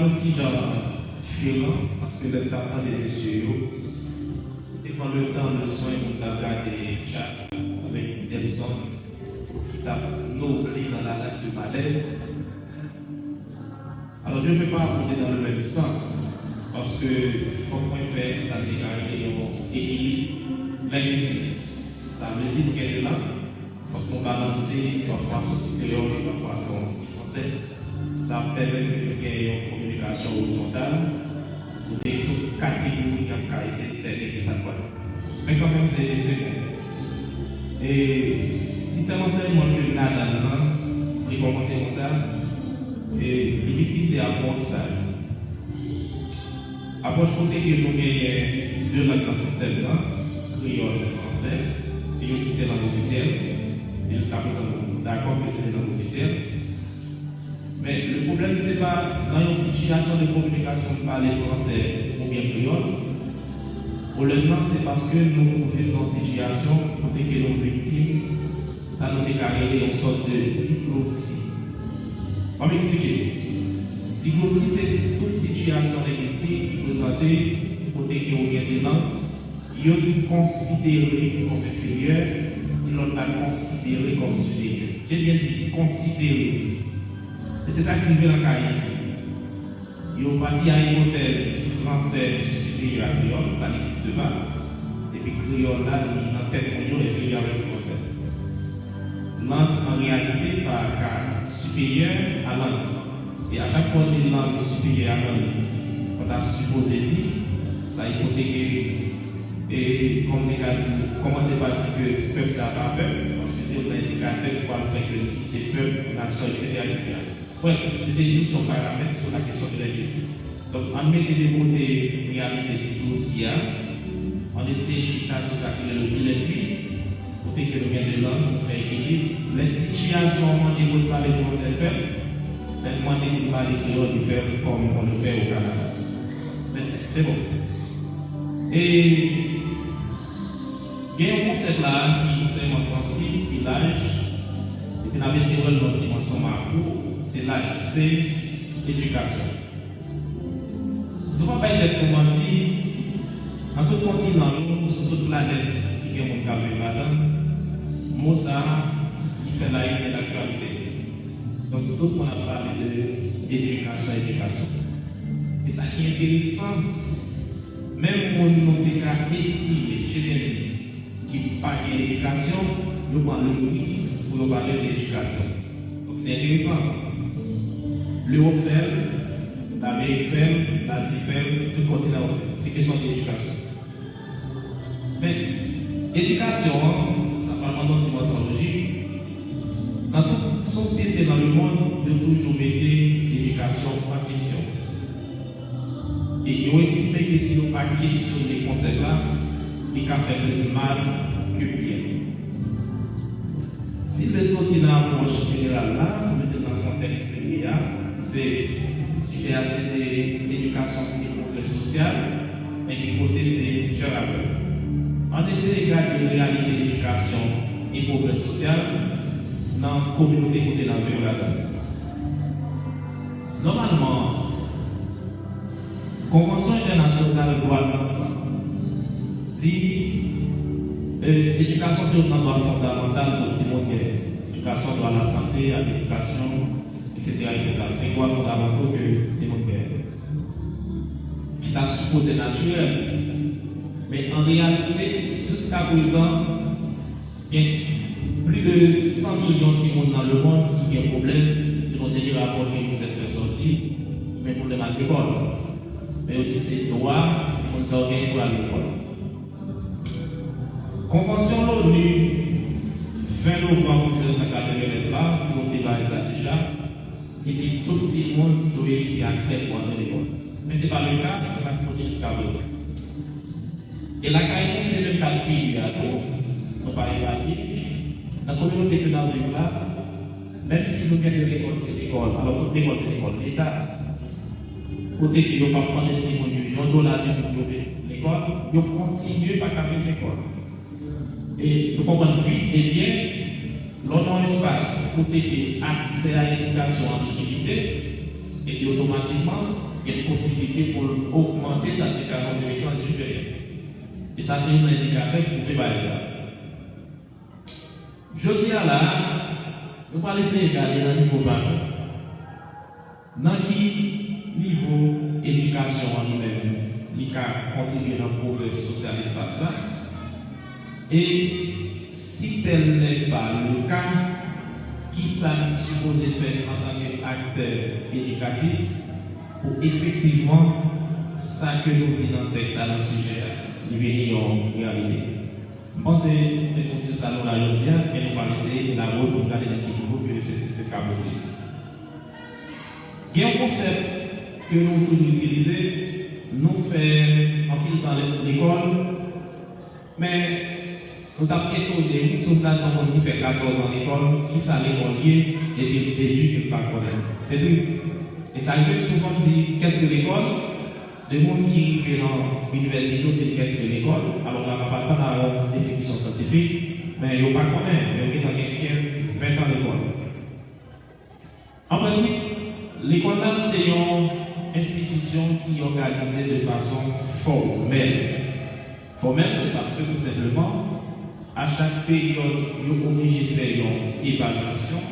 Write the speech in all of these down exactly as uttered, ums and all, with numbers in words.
Yon ti jan diferan, paske lè m t ap tande mesye yo, e pran le tan, le swen pou m t ap gade chat avèk Delson ki t ap nobli nan la nature malè. Alors, je ne vais pas abonder dans le même sens, paske fòk mwen fè sa n te ka rele yon ekilib lengwistik. Sa vle di nou gen de lang, fòk nou balanse, pafwa soti kreyòl e pafwa soti fransè. Sa ap pèmèt ke nou gen yon kominikasyon orizontal, kote tout kategori ap ka eseye sèvi de sa k pral. Men kanmenm, se, se bon. E sistèm ansèyman ke n ladan l lan, li kòmanse konsa, e li viktim de apwòch sa yo. Apwòch kote ke nou genyen de lang nan sistèm nan, kreyòl, fransè, e yo di se lang ofisyèl, e jiskaprezan nou dakò ke se de lang ofisyèl. Men, le pwoblèm, se pa nan yon sitiyasyon de kominikasyon pale fransè oubyen kreyòl. Pwoblèm nan, se paske nou twouve nou nan yon sitiyasyon kote ke nou viktim sa nou te ka rele yon sòt de diglosi. Ban m eksplike. Diglosi, se tout sitiyasyon lengwistik ki prezante kote ke ou gen de lang, youn konsidere kòm enferyè, e lòt la konsidere kòm siperyè. Jen byen di konsidere. E se sa k rive nan ka Ayiti. Yo pati a ipotèz fransè siperyè a kreyòl, sa n egziste pa. Epi kreyòl la, li nan tèt moun yo enferyè avèk fransè. Lang, an reyalite, pa ka siperyè a lang. E a chak fwa w di lang siperyè a lang, sa ta sipoze di, sa ipoteke, e kòm nou ka di, kòmanse pa di ke pèp sa a pa pèp, paske se youn nan endikatè ki pral fè ke n di se pèp, nasyon, etsetera, etsetera. Brèf, se te jis yon paramèt sou la kesyon de lengwistik. Donk, ann mete de kote reyalite diglosi a, ann eseye chita sou sa ki rele bilengwis, kote ke nou gen de lang, nou fè ekilib. Lè sitiyasyon an mande pou n pale fransè, l fè l. Lè l mande pou n pale kreyòl, li fè l, kòm on le fait au Canada. Mèsi, se bon. E gen yon konsèp la ki vrèman sansib, ki laj, epi n ap eseye wè l nan yon dimansyon makwo, se laj, se edikasyon. Nou pa bay tèt nou manti, nan tout kontinan yo, sou tout planèt ki gen moun k ap viv ladan l, mo sa a, li fè la une de laktyalite. Donk, tout moun ap pale de edikasyon, edikasyon. E sa ki enteresan, menm moun nou te ka estime, je byen di, ki pa gen edikasyon, yo pran le risk pou yo pale de edikasyon. Donk, se enteresan. Lewòp fè l, Lamerik fè l, Lazi fè l, tout kontinan yo fè l. Se kesyon de edikasyon. Men, edikasyon an, sa pral mande yon dimansyon lojik. Nan tout sosyete nan lemonn, yo toujou mete edikasyon an kesyon. E yo estime ke si yo pa kesyone konsèp la, li ka fè plis mal ke byen. Si n vle soti nan apwòch jeneral la, pou mete l nan kontèks peyi a, se, sijè a se de edikasyon e pwogrè sosyal, men ki kote se Jean Rabel. Ann eseye gade reyalite edikasyon e pwogrè sosyal nan kominote kote n ap viv ladan l. Nòmalman, Konvansyon entènasyonal dwa lanfan di, e, edikasyon se youn nan dwa fondamantal pou timoun gen. Edikasyon, dwa lasante, a ledikasyon, etsetera, etsetera. Se dwa fondamantal ke timoun gen, ki ta sipoze natirèl. Men an reyalite, jiskaprezan, gen plis de san milyon timoun nan lemonn ki gen pwoblèm, selon dènye rapò ke UNICEF fè sòti, ki gen pwoblèm al lekòl. Men yo di se dwa timoun sa yo genyen pou al lekòl. Konvansyon l'ONU ven novanm mil nèf san katreven nèf la, ki vote bagay sa deja, li di tout timoun dwe gen aksè pou antre lekòl. Men se pa le ka, se sa k pote jiskaprezan. E lakay nou, se menm ka de figi a tou, nou pa evalye. Nan kominote ke n ap viv la, menm si nou gen de lekòl, se lekòl, alò tout lekòl, se lekòl leta, kote ke yo p ap mande timoun yo yon dola de pou yo vin lekòl, yo kontinye pa ka vin lekòl. E nou konprann vit e byen, lè w nan yon espas kote ke aksè a edikasyon an li limite, epi otomatikman, gen posiblite pou l ogmante sa k te fè a kòm elekan siperye. E sa se youn nan endikatè ki pwouve bagay sa. Jodi a la a, nou pral eseye gade nan nivo pa nou, nan ki nivo edikasyon an li menm li ka kontribye nan pwogrè sosyal espas la, e si tel n'est pas le cas, ki sa n sipoze fè antanke aktè edikatif pou efektivman sa ke nou di nan tèks la, nan sijè a, li vini yon reyalite. M panse se pou di sa nou la jodi a, men nou pral eseye elabore pou n gade nan ki nivo ke se, se ka posib. Gen yon konsèp ke nou toujou itilize, nou fè anpil tan le-, lekòl, men nou t ap etone wi si w ta di yon moun ki fè katòz an lekòl, ki sa lekòl ye, epi l dedui ke l pa konnen. Se tris. E sa rive m souvan m di, qu'est-ce que l'école? De moun ki rive nan inivèsite, yo di, qu'est-ce que l'école? Alò, la, n ap atann a yon definisyon syantifik, men yo pa konnen, men yo gentan gen kenz, ven tan lekòl. An prensip, lekòl la, se yon enstitisyon ki òganize de fason fòmèl. Fòmèl, se paske, tou senpleman, a chak peryòd, yo oblije fè yon evalyasyon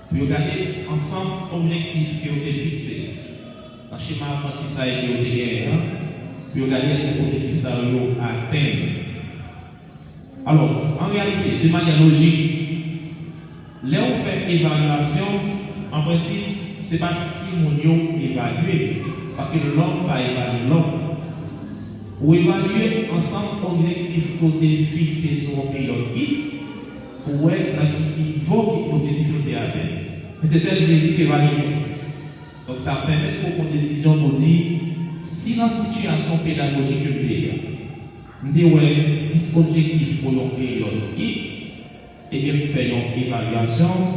pou yo gade ansanm objektif ke yo te fikse nan chema aprantisay ke yo te genyen an, pou yo gade èske objektif sa yo, yo atenn. Alò, an reyalite, de manyè lojik, lè ou fè evalyasyon, an prensip, se pa timoun yo evalye, paske lòm pa evalye lòm. Ou evalye ansanm objektif ke w te fikse sou yon peryòd X, pou w wè nan ki nivo ki objektif yo te atenn. Men se sèl Jezi ki evalye nou. Donk, sa pèmèt pou w pran desizyon pou di, si nan sitiyasyon pedagojik ke m te ye a, m te wè dis objektif pou yon peryòd X, ebyen, m fè yon evalyasyon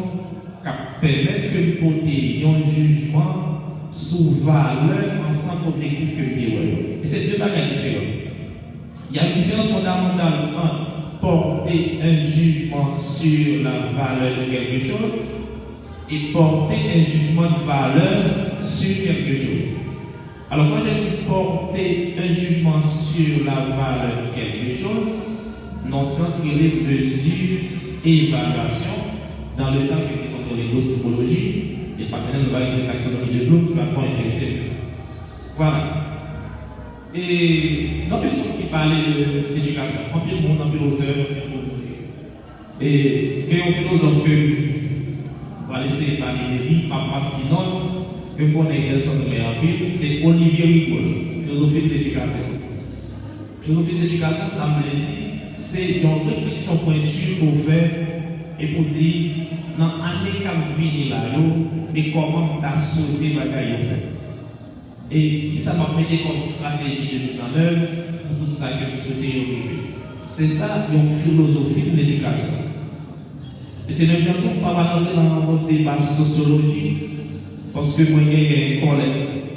k ap pèmèt ke m pote yon jijman sou valè ansanm objektif ke m te wè yo. E se de bagay diferan. Il y a une différence fondamentale entre porter un jugement sur la valeur de quelque chose et porter un jugement de valeur sur quelque chose. Alors, quand je dis porter un jugement sur la valeur de quelque chose, nan sans rele mezi evalyasyon, dans le temps ke te kontrole gwo sipoloji, e pa mennen nou bay taksonomi de Bloom ki pa twò enterese nou sa. Vwala. E gen anpil moun ki pale de edikasyon, anpil moun, anpil otè, anpil moun. E gen yon filozòf ke m pral eseye pale de li, m ap, m ap di non l, ke m konnen Gelson renmen anpil, se Olivier Rigaud, Philosophie de l'éducation. Philosophie de l'éducation, sa m vle di, se yon refleksyon pwenti ke w fè e pou di, nan ane k ap vini la yo, e kòman m ta swete bagay yo fèt. E kisa m ap mete kòm estrateji de mizannèv pou tout sa ke m swete yo rive. Se sa yon filozofi de ledikasyon. E se menm jan tou, m pa pral rantre nan yon deba sosyolojik, paske mwen genyen kòlèg